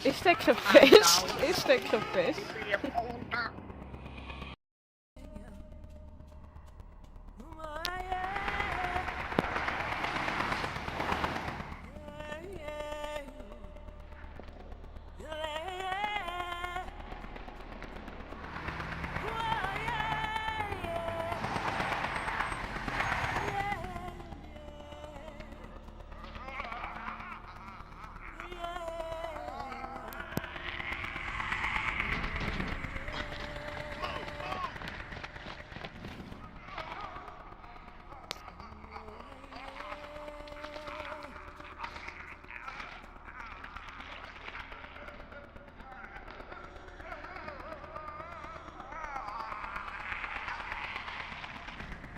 Is take some piss? Is take some piss?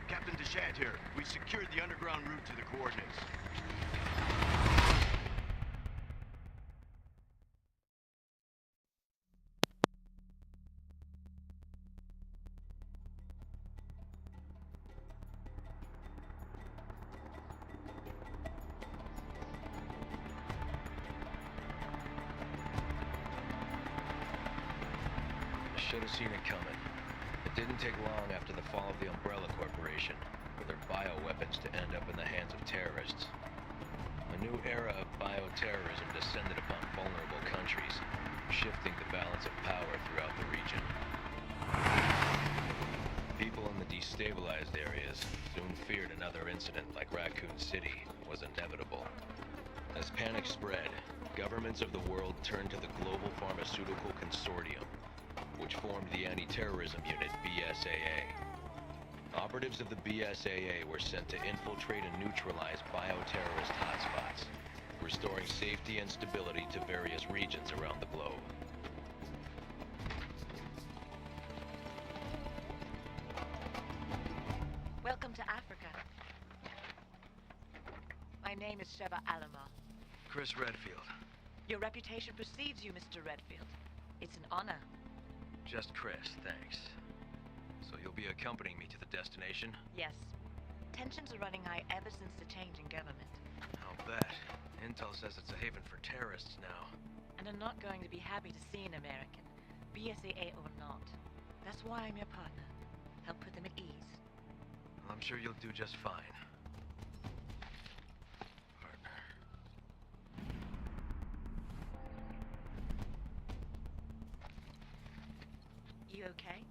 Captain Deshant here. We secured the underground route to the coordinates. Should have seen it coming. It didn't take long after the fall of the Umbrella Corporation for their bioweapons to end up in the hands of terrorists. A new era of bioterrorism descended upon vulnerable countries, shifting the balance of power throughout the region. People in the destabilized areas soon feared another incident like Raccoon City was inevitable. As panic spread, governments of the world turned to the Global Pharmaceutical Consortium, which formed the anti-terrorism unit BSAA. Operatives of the BSAA were sent to infiltrate and neutralize bioterrorist hotspots, restoring safety and stability to various regions around the globe. Welcome to Africa. My name is Sheva Alama. Chris Redfield. Your reputation precedes you, Mr. Redfield. It's an honor. Just Chris, thanks. So you'll be accompanying me to the destination? Yes. Tensions are running high ever since the change in government. I'll bet. Intel says it's a haven for terrorists now. And I'm not going to be happy to see an American, BSAA or not. That's why I'm your partner. Help put them at ease. Well, I'm sure you'll do just fine. Partner. You okay?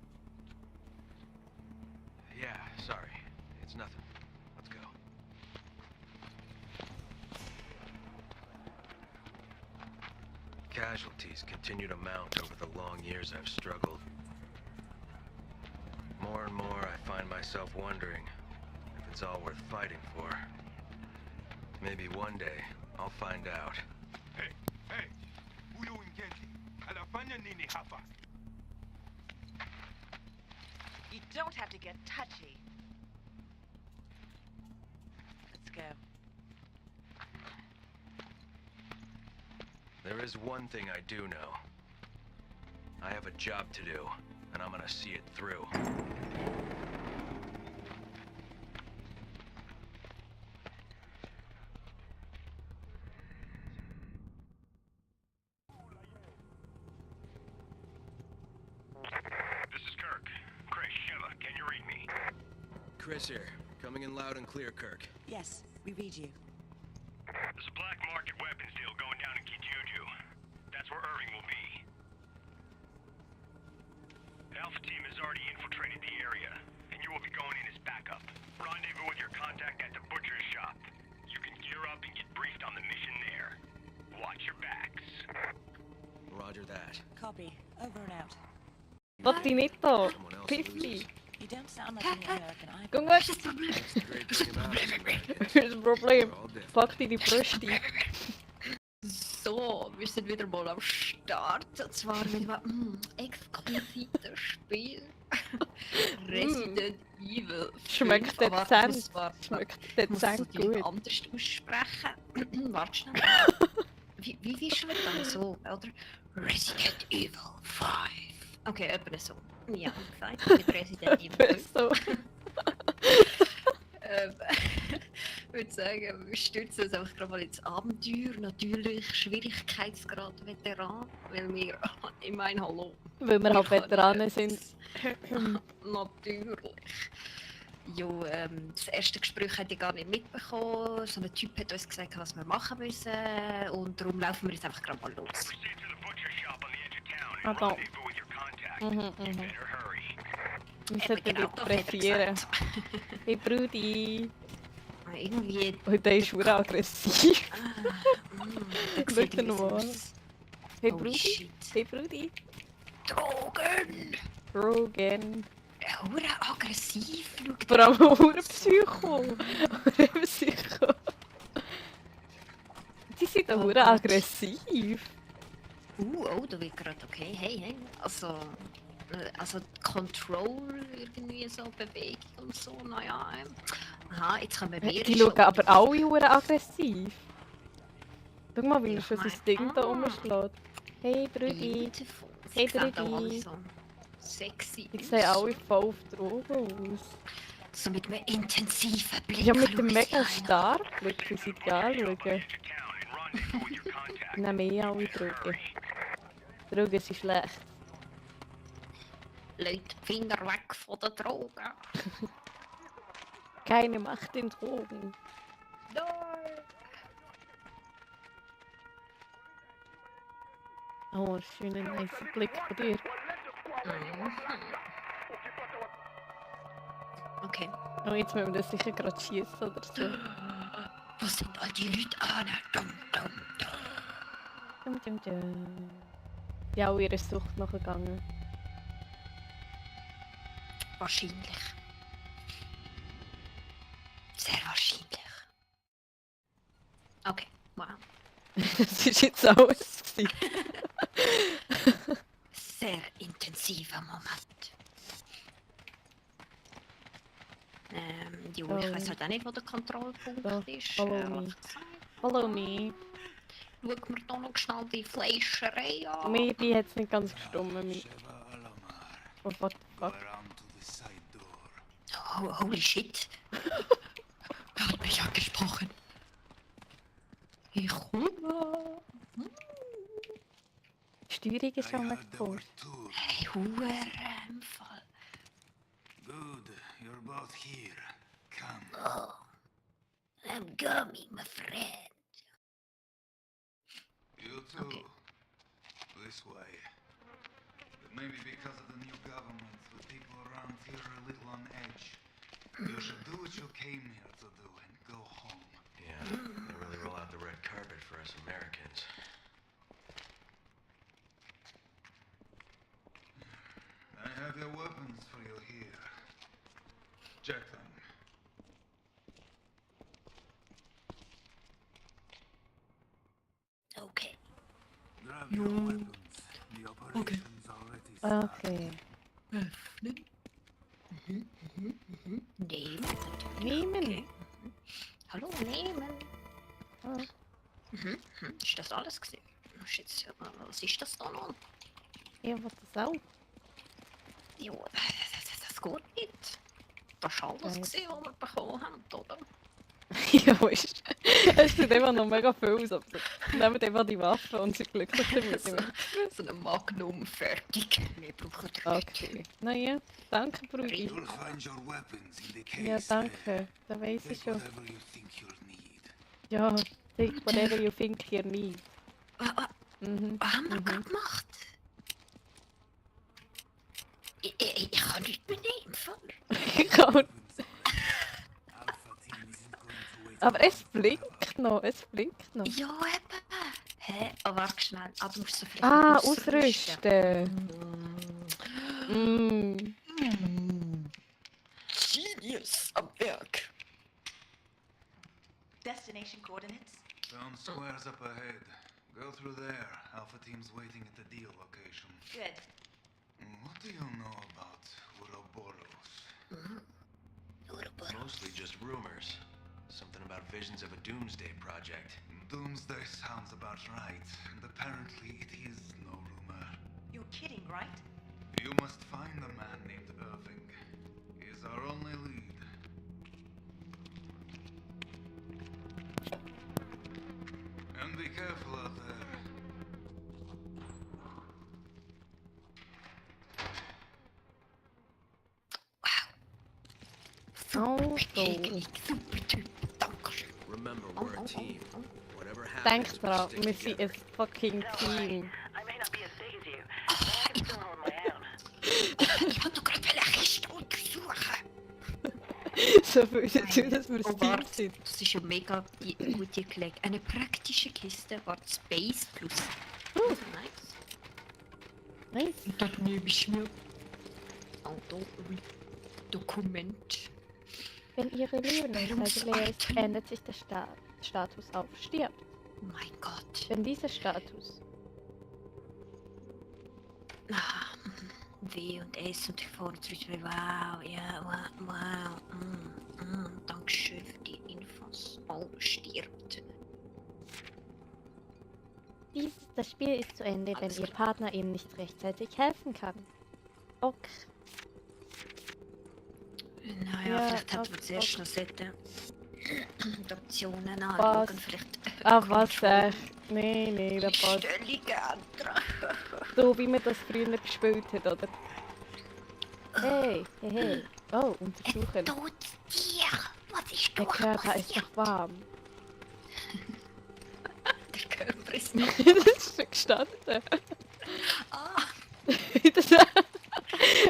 Yeah, sorry. It's nothing. Let's go. Casualties continue to mount over the long years I've struggled. More and more, I find myself wondering if it's all worth fighting for. Maybe one day, I'll find out. Hey, hey, huyu mjenzi anafanya nini hapa? You don't have to get touchy. Let's go. There is one thing I do know. I have a job to do, and I'm gonna see it through. This is Kirk. Chris, Sheva, can you read me? Chris here, coming in loud and clear, Kirk. Yes, we read you. There's a black market weapons deal going down in Kijuju. That's where Irving will be. Alpha Team has already infiltrated the area, and you will be going in as backup. Rendezvous with your contact at the butcher's shop. You can gear up and get briefed on the mission there. Watch your backs. Roger that. Copy. Over and out. Patinito. Someone else Piffy. loses. You don't sound like an American either. Kom maar. It's the great thing about us Americans. Er is een probleem. We're all different. Pak die Brusty. So, wir sind wieder mal am Start. Und zwar mit einem exquisiten Spiel. Resident Evil. Schmeckt 5. Aber dezent. ich muss warten. Schmeckt Ich muss dezent natürlich gut. anders aussprechen. Warte schnell. Wie ist schon dann so, oder? Resident Evil 5. Okay, etwa so. Ja, gesagt, mit Resident Evil 5. So. würde sagen, wir stürzen uns einfach gerade mal ins Abenteuer. Natürlich Schwierigkeitsgrad Veteran, weil wir immerhin hallo. Weil wir halt können Veteranen sind. jetzt- Natürlich. Jo, das erste Gespräch hätte ich gar nicht mitbekommen. So ein Typ hat uns gesagt, was wir machen müssen. Und darum laufen wir jetzt einfach gerade mal los. Proceed to the butcher shop on the edge of town and Ah, da. rendezvous with your contact. You better hurry. Wir sollten dich das hat er pressieren. gesagt. Hey Brudi. Irgendwie. Und der ist schon aggressiv. Da Sag dir noch mal. Hey Holy Brudi. shit. Hey Brudi. Drogen! Rogan. Hure aggressiv, schau Vor allem ein Psycho. Ein Psycho. Die sind auch Oh oh, Gott. aggressiv. Oh, da wird gerade okay. Hey. Also Control, irgendwie so Bewegung und so, naja. Aha, jetzt können wir mehr. Die schauen aber alle hure aggressiv. Schau mal, wie Ja, er schon sein mein- Ding da Ah. rumschlägt. Hey Brudi. Hey, Hey, Brudi. Brudi. So sexy. Die sehen alle voll auf Drogen aus. So mit einem intensiven Blick. Ja, mit dem schauen sie mega einen Starblick, wie sie die anschauen. Edge of town and rendezvous with your contact. Nehmen eh alle Drogen. Drogen sind schlecht. an. Leute, die Finger weg von den Drogen. Keine Macht in Drogen. Oh, schöner, nice Blick von dir. Mhm. Okay. Oh, jetzt müssen wir das sicher gerade schießen oder so. Was sind all die Leute an? Dum, dum, dum. Dum, dum, dum. Die auch ihrer Sucht nachgegangen. Wahrscheinlich. Sehr wahrscheinlich. Okay, wow. Das ist jetzt alles gewesen. Sehr intensiver Moment. Ich weiß halt auch nicht, wo der Kontrollpunkt Da, ist. follow me. Follow me. Schauen wir hier noch schnell die Fleischerei an. Maybe hat es nicht ganz gestummen. Oh, what the fuck. Oh, holy shit. Wer hat mich angesprochen? Ich komme. Die Steuerung ist auch nicht vor. Hey, Hurenfall. Good, you're both here. Come. Oh, I'm coming, my friend. You too. Okay. This way. But maybe because of the new government, the people around here are a little on edge. You should do what you came here to do and go home. Yeah, they really roll out the red carpet for us Americans. I have your weapons for you here. Check them. Okay. Grab your weapons. The operation's already Okay. Öffnen. Nehmen. Nehmen. Okay. Hallo, nehmen. Ah. Ist das alles gesehen? Was ist das da noch? Ja, was das auch? Ja, das geht nicht. Das ist alles Okay. gesehen, was wir bekommen haben, oder? Ja, ist. Es sieht einfach noch mega viel aus, aber nehmt einfach die Waffe und sind glücklich damit. So ein Magnum fertig. Wir brauchen den Okay. Naja, danke, Brudi. You'll find your weapons in the case. Ja, danke. Da weiss ich Take schon. whatever you think you'll need. Ja, take whatever you think you need. Was Mhm. haben wir gerade gemacht? Ich kann nicht mehr nehmen, voll. Ich kann. Alpha Team isn't going to wait. Aber es blinkt noch, es blinkt noch. Ja, eben. Hä? Oh, warte schnell. Ah, du musst so vielleicht Ah, ausrüsten. ausrüsten. Genius am Werk. Destination coordinates? Town square's up ahead. Go through there. Alpha Team's waiting at the deal location. Good. What do you know about Ouroboros? Mostly just rumors. Something about visions of a doomsday project. Doomsday sounds about right, and apparently it is no rumor. You're kidding, right? You must find a man named Irving. He is our only lead. Also, Begegnung, super Typ, dankeschön. Remember, we're a team. Whatever denk happens, we dran, stick wir sind together. ein fucking Team. I may not be as big as you, but I can still hold my own. Ich wollte gerade eine Kiste untersuchen. So viel dazu, dass wir Oh, ein Team warte, sind. das ist ja mega gut gelegt. Eine praktische Kiste war Space Plus. Nice. Nice. Und dort nehme ich mir Dokument. Wenn ihre Lebenszeit leer ist, ändert sich der Status auf stirbt. Oh mein Gott. Wenn dieser Status Ah, W und S und vorne zurück. Wow, ja, wow. Dankeschön für die Infos. Oh, stirbt. Das Spiel ist zu Ende, wenn Alles ihr klar. Partner ihnen nicht rechtzeitig helfen kann. Okay. Naja, Ja, vielleicht hätten wir ok, zuerst ok. noch sollten die Optionen Was? anschauen. Vielleicht Was Nee, der passt. Stellung ändern. So wie man das früher gespielt hat, oder? Hey. Oh, untersuchen. Totes Tier! Was ist Der doch Körper ist passiert? noch warm. Der Körper ist noch... Das ist schon gestanden. Ah,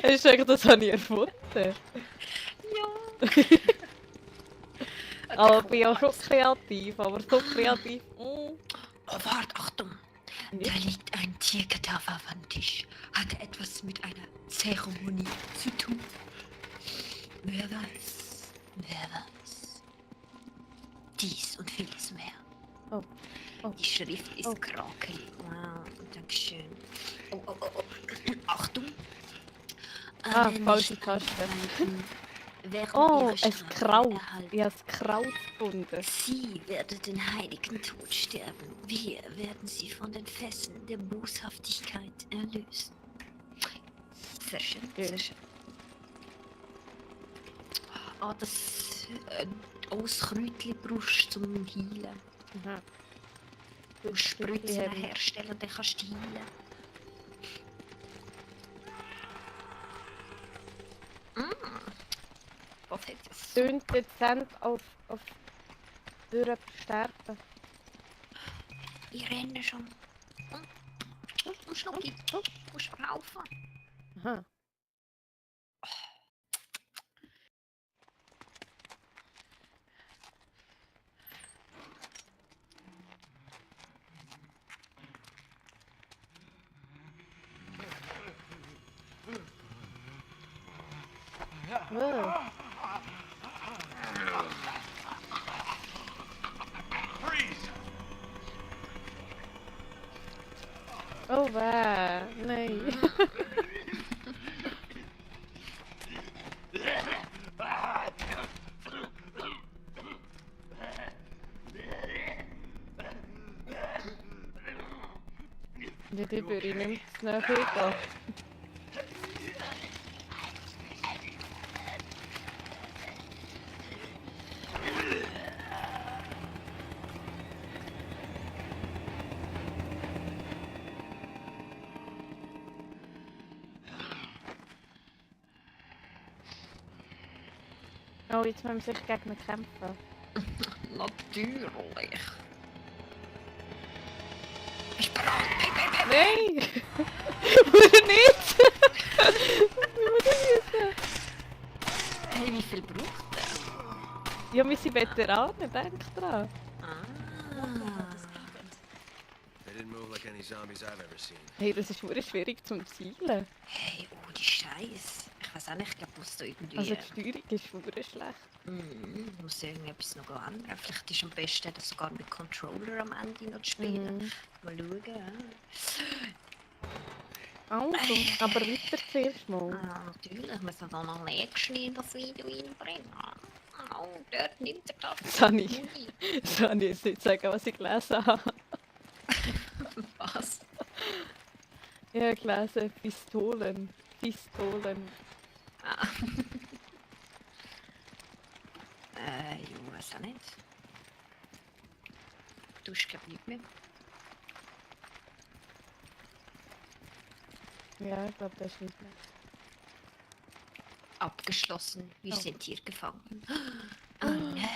Das habe ich erfunden. ja. Aber ich bin ja schon kreativ, aber so kreativ. Oh, warte, Achtung! Da liegt ein Tierkadaver auf dem Tisch. Hat er etwas mit einer Zeremonie zu tun? Wer weiß? Dies und vieles mehr. Oh. Die Schrift ist Oh. krakelig. Wow, dankeschön. Oh. Achtung! Alle falsche nicht Taste. angreifen, während Oh, ihre ein Strafe Kraut. erhalten. Ich habe das Kraut gefunden. Sie werden den heiligen Tod sterben. Wir werden sie von den Fesseln der Boshaftigkeit erlösen. Sehr schön, Ja. sehr schön. Ah, das Auskräutchen brauchst du zum Heilen. Aha. Du Spritzen haben- herstellen und dann kannst du heilen. Was hat das? Tönt dezent auf Sterben. Ich renne schon. Schnucki, musst verkaufen. Aha. Wow. Oh, wow. Nein. Ja, die würde ich nicht mehr zu nahe gehen. Oh, jetzt müssen wir sich gegen ihn kämpfen. Natürlich. Bist du bereit? Pep. Nein! Oder nicht! Hey, wie viel braucht er? Ja, wir sind Veteranen, denk dran. They didn't move like any zombies I've ever seen. Hey, das ist wirklich schwierig zum Zielen. Hey, oh, die Scheiße. Ich weiß auch nicht, ich glaube, muss da irgendwie... Also die Steuerung ist wirklich schlecht. Muss irgendetwas noch ändern. Vielleicht ist am besten, das sogar mit Controller am Ende noch zu spielen. Mal schauen. Also, aber weiter zuerst mal. Natürlich, wir sind da noch nächstes in das Video reinbringen. Oh, dort nimmt er das. Sani. Das kann ich jetzt nicht sagen, was ich gelesen habe. Was? Ich habe gelesen, Pistolen. Ah. Ich weiß auch nicht. Du hast glaube nicht mehr. Ja, ich glaube, das ist nicht mehr. geschlossen. Wir Oh. sind hier gefangen. Oh nein.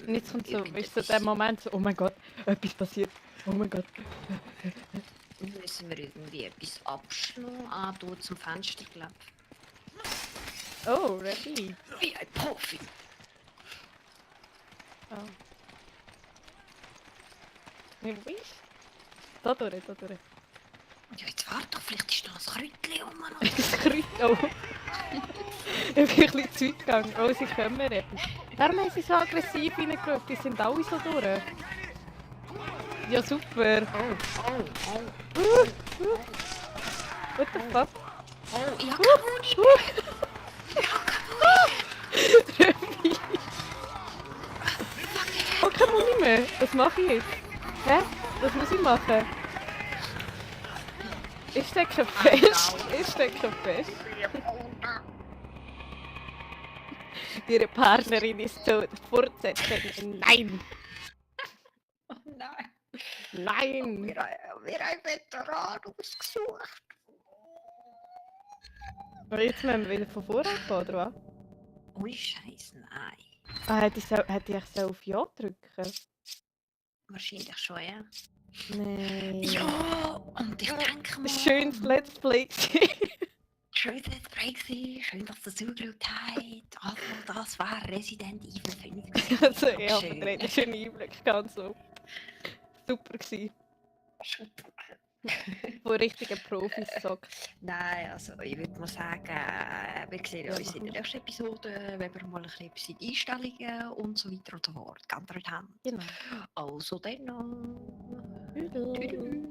Und jetzt kommt so, weißt du, irgendetwas- der Moment so, oh mein Gott, etwas passiert. Oh mein Gott. Müssen wir irgendwie etwas abschlagen? Ah, du zum Fenster, glaub. Oh, ready. Wie ein Profi. Oh. Nee, wo ist? Da durch, da durch. Ja, jetzt warte doch, vielleicht ist noch ein Krütchen um. Das Kreuz, oh. Ich bin ein bisschen zu weit gegangen. Oh, sie kommen eben. Darum haben sie so aggressiv reingeschaut, die sind alle so durch. Ja, super. What the fuck? Oh, ich hab Remy! Oh, kein Mund mehr. Was mache ich jetzt? Hä? Was muss ich machen? Ich stecke fest. Ich stecke fest. Ihre Partnerin ist tot. Fortsetzen. Nein! Oh nein. Nein! Wir haben Veteran ausgesucht. Und jetzt müssen wir wieder von vorne anfangen, oder was? Ui, Scheiße, nein. Ah, hätte ich so auf Ja drücken? Wahrscheinlich schon, ja. Nein. Ja, und ich denke mal... Schönes Let's Play. Schön, dass es frei war. Schön, dass ihr zugeschaut habt. Also, das war Resident Evil 5. Also, ich habe Schön. einen schönen Einblick gehabt. So. Super gewesen. Super. Von richtigen Profis gesagt. Nein, also ich würde mal sagen, wir sehen uns in der nächsten Episode, wenn wir mal ein bisschen die Einstellungen und so weiter und so fort geändert haben. Genau. Also dann noch. Tschüss.